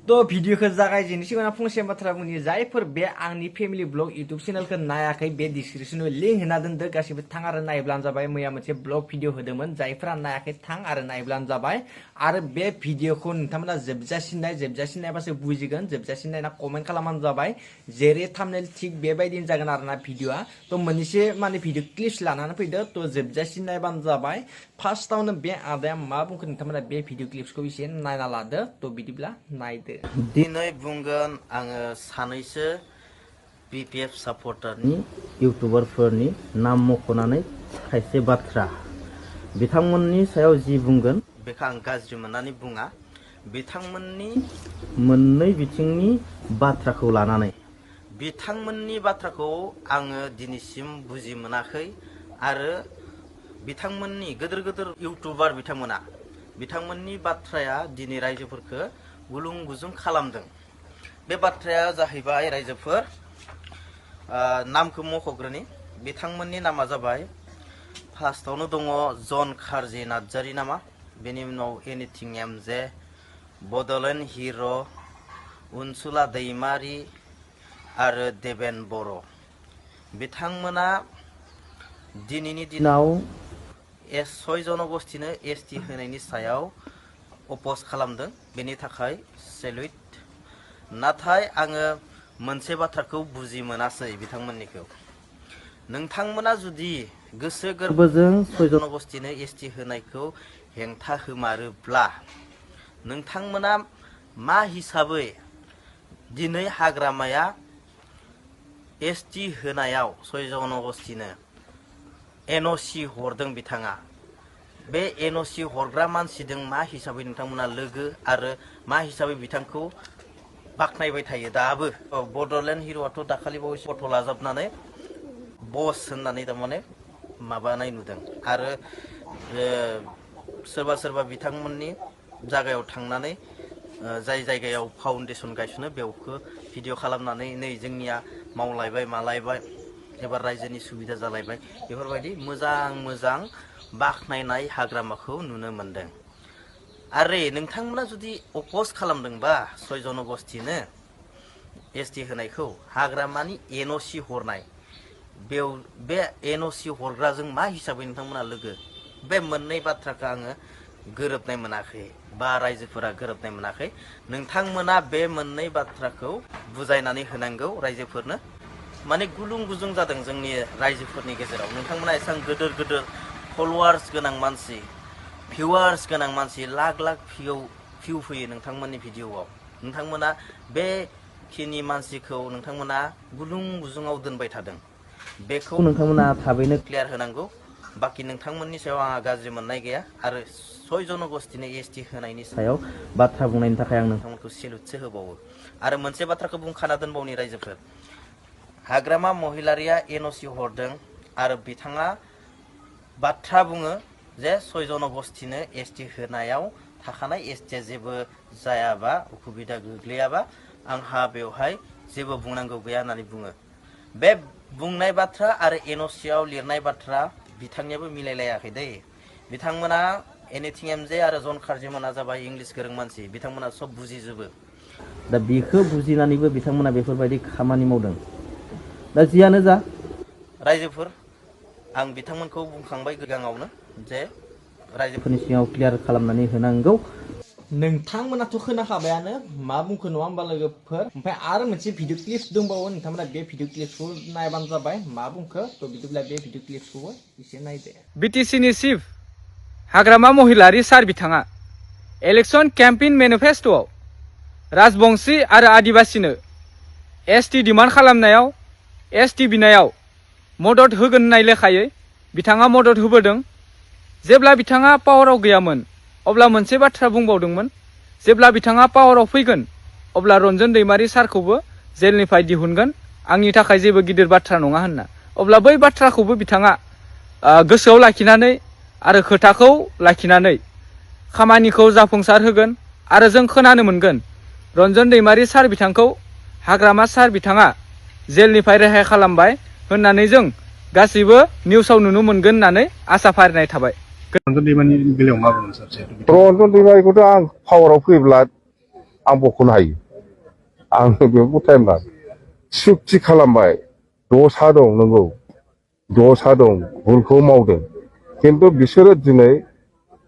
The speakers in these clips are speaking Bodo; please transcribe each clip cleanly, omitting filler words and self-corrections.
तो भिडिअखौ जागायजेननो सिगां फंसे बाथ्रा बुंनि जायफोर बे आंनि फेमिलि ब्लग इउट्यूब चेनेलखौ नायाखै बे डिस्क्रिप्शनाव लिंक होना दोनदो गासिबो थां आरो नायब्लानो जाबाय मैया मोनसे ब्लग भिडिअ होदोंमोन जायफोरा नायाखै थां आरो नायब्लानो जाबाय आरो बे भिडिअखौ नोंथांमोना जोबजासिम नायबासो बुजिगोन जोबजासिम नायना कमेन्ट खालामबानो जाबाय जेरै थाम्बनेल थिग बेबायदिनो जागोन आरोना भिडिअआ तो मोनसे माने भिडिअ क्लिप्स लानानै फैदो तो जोबजासिम नायबानो जाबाय फार्स्टआवनो बे आदाया मा बुंखो नोंथांमोना बे भिडिअ क्लिप्सखौ एसे नायना लादो तो बिदिब्ला नायदो दिनै बुंगोन आङो सानैसो BPF सापर्टारनि इउटुबारफोरनि नाम मख'नानै खायसे बाथ्रा बिथांमोननि सायाव जि बुंगोन बेखौ आं गाज्रि मोननानै बुङा बिथांमोननि मोननै बिथिंनि बाथ्राखौ लानानै बिथांमोननि बाथ्राखौ आङो दिनैसिम बुजि मोनाखै आरो बिथांमोननि गोदोर गोदोर इउटुबार बिथांमोननि बाथ्राया दिनै रायजोफोरखौ गुलुं गुजुं खालामदों बे बाथ्राया जाहैबाय रायजोफोर नामखौ मख'ग्रोनि बिथांमोननि नामा जाबाय फार्स्टआवनो दङ जन कार्जि नार्जारि नामा बेनि उनाव एनिथिं एमजे बड'लेण्ड हिर' उनसुला दैमारि आरो देबेन बर' बिथांमोना दिनैनि दिनाव 6 जनगोष्ठीनो ST होनायनि सायाव अपोज खालामदों बेनि थाखाय सेल्युट नाथाय आङो मोनसे बाथ्राखौ बुजि मोनासै बिथांमोननिखौ नोंथांमोना जुदि गोसो गोरबोजों 6 जनगोष्ठीनो ST होनायखौ हेंथा होमारोब्ला नोंथांमोना मा हिसाबै दिनै हाग्रामाया ST होनायाव 6 जनगोष्ठीनो NOC हरदों बिथाङा बे NOC हरग्रा मानसिजों मा हिसाबै नोंथांमोना लोगो आरो मा हिसाबै बिथांखौ बाखनायबाय थायो दाबो बड'लेण्ड हिर'आथ' दाखालि बावैसो फट' लाजाबनानै बस होननानै थारमाने माबानाय नुदों आरो सोरबा बिथांमोननि जायगायाव थांनानै जाय जायगायाव फाउन्डेसन गायसनो बेवखौ भिडिअ खालामनानै नै जोंनिया मावलायबाय मालायबाय एबा रायजोनि सुबिदा जालायबाय बेफोरबायदि मोजां बाखनायनाय हाग्रामाखौ नुनो मोनदों आरो नोंथांमोना जुदि अपोज खालामदोंबा 6 जनगोष्ठीनो ST होनायखौ हाग्रामानि NOC हरनाय बेव बे NOC हरग्राजों मा हिसाबै नोंथांमोना लोगो बे मोननै बाथ्राखौ आङो गोरोबनाय मोनाखै बा रायजोफोरा गोरोबनाय मोनाखै नोंथांमोना बे मोननै बाथ्राखौ बुजायनानै होनांगौ रायजोफोरनो माने गुलुं गुजुं जादों जोंनि रायजोफोरनि गेजेराव नोंथांमोना एसां गोदोर फलोवार्स गोनां मानसि भिउवार्स गोनां मानसि लाख भिउ फैयो नोंथांमोननि भिडिअआव नोंथांमोना बेखिनि मानसिखौ नोंथांमोना गुलुं गुजुङाव दोनबाय थादों बेखौ नोंथांमोना थाबैनो क्लियार होनांगौ बाखि नोंथांमोननि सायाव आंहा गाज्रि मोननाय गैया आरो 6 जनगोष्ठीनो ST होनायनि सायाव बाथ्रा बुंनायनि थाखाय आं नोंथांमोनखौ सेलुटसो होबावो आरो मोनसे बाथ्राखौ बुंखाना दोनबावनि रायजोफोर हाग्रामा महिलारिया NOC हरदों आरो बिथाङा बाथ्रा बुङो जे 6 जनगोष्ठीनो ST होनायाव थाखानाय STया जेबो जायाबा उसुबिदा गोग्लैयाबा आंहा बेवहाय जेबो बुंनांगौ गैया होननानै बुङो बे बुंनाय बाथ्रा आरो NOCआव लिरनाय बाथ्रा बिथांनियाबो मिलायलायाखै दै बिथांमोना एनिथिं एमजे आरो जन कार्जि मोना जाबाय इंलिश गोरों मानसि बिथांमोना सब बुजिजोबो दा बेखौ बुजिनानैबो बिथांमोना बेफोरबायदि खामानि मावदों दा जियानो जा रायजोफोर आं बिथांमोनखौ बुंखांबाय गोगाङावनो जे रायजोफोरनि सिगाङाव क्लियार खालामनानै होनांगौ नोंथांमोनाथ' खोनाखाबायानो मा बुंखो नङा होमबा लोगोफोर ओमफ्राय आरो मोनसे भिडिअ क्लिप्स दंबावो नोंथांमोना बे भिडिअ क्लिप्सखौ नायबानो जाबाय मा बुंखो तो बिदिब्ला बे भिडिअ क्लिप्सखौबो एसे नायदो BTCनि चिफ हाग्रामा महिलारी सार बिथाङा इलेक्शन केम्पेइन मेनिफेस्ट'आव राजबंशी आरो आदिबासीनो ST डिमान्ड खालामनायाव ST बिनायाव मदद होगोन होननाय लेखायै बिथाङा मदद होबोदों जेब्ला बिथाङा पावाराव गैयामोन अब्ला मोनसे बाथ्रा बुंबावदोंमोन जेब्ला बिथाङा पावाराव फैगोन अब्ला रन्जन दैमारि सारखौबो जेलनिफ्राय दिहुनगोन आंनि थाखाय जेबो गिदिर बाथ्रा नङा होनना अब्ला बै बाथ्राखौबो बिथाङा गोसोआव लाखिनानै आरो खोथाखौ लाखिनानै खामानिखौ जाफुंसार होगोन आरो जों खोनानो मोनगोन रन्जन दैमारि सार बिथांखौ हाग्रामा सार बिथाङा जेलनिफ्राय रेहाय खालामबाय होननानै जों गासैबो निउसाव नुनो मोनगोन होननानै आसा फारिनाय थाबाय रन्जन दैमारिनि बेलायाव मा बुंनो सार रन्जन दैमारिखौथ' आं पावाराव फैब्ला आं बख'नो हायो आंनो बेयावबो टाइम नाङा सुक्ति खालामबाय दसा दं नंगौ दसा दं भुलखौ मावदों खिन्थु बिसोरो दिनै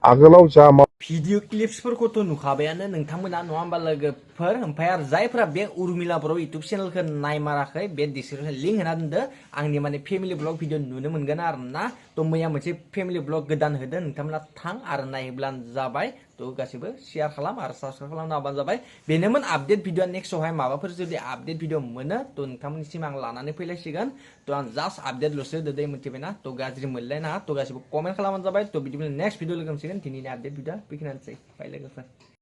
आगोलाव जा भिडिअ क्लिप्सफोरखौथ' नुखाबायानो नोंथांमोना नङा होमबा लोगोफोर ओमफ्राय आरो जायफोरा बे उर्मिला बर' इउटुब चेनेलखौ नायमाराखै बे डिसक्रिपसन लिंक होना दोनदो आंनि माने फेमिलि ब्लग भिडिअ नुनो मोनगोन आरो ना थ' मैया मोनसे फेमिलि ब्लग गोदान होदों नोंथांमोना थां आरो नायब्लानो जाबाय थ' गासिबो शेयार खालाम आरो साबसक्राइब खालामना होबानो जाबाय बेनोमोन आपडेट भिडिअ नेक्स्टआवहाय माबाफोर जुदि आपडेट भिडिअ मोनो थ' नोंथांमोननिसिम आं लानानै फैलायसिगोन थ' आं जास्ट आपडेटल'सो होदो दे मिथिबायना थ' गाज्रि मोनलायनाङा थ' गासिबो कमेन्ट खालामबानो जाबाय थ' बिदिनो नेक्स्ट भिडिअ लोगो मोनसिगोन दिनैनि आपडेट भिडिअ बेखिनियानोसै बाय लोगोफोर